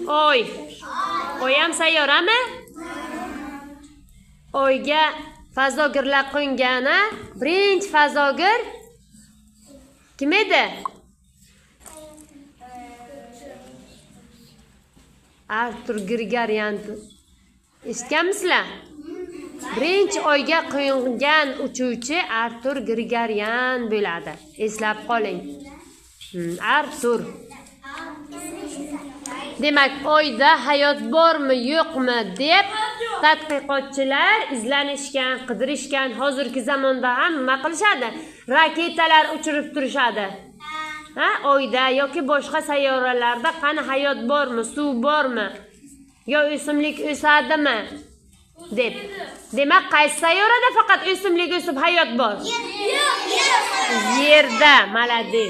Oy. Oy ham sayyorami? Oyga fazogirlar qo'ngan, a? Birinchi fazogir kim edi? Artur Grigoryan. Eshitganmisizlar? Birinchi oyga qo'ngan uchuvchi Artur Grigoryan bo'ladi. Eslab qoling. Artur. Demak, oyda hayot bormi, yo'qmi deb tadqiqotchilar izlanishgan, qidirishgan. Hozirgi zamonda ham nima qilishadi? Raketalar uchirib turishadi. Ha, oyda yoki boshqa sayyoralarda qani hayot bormi, suv bormi, yo o'simlik o'sadimi deb. Demak, qaysi sayyorada faqat o'simlik o'sib hayot bor? Yerda. Молодец.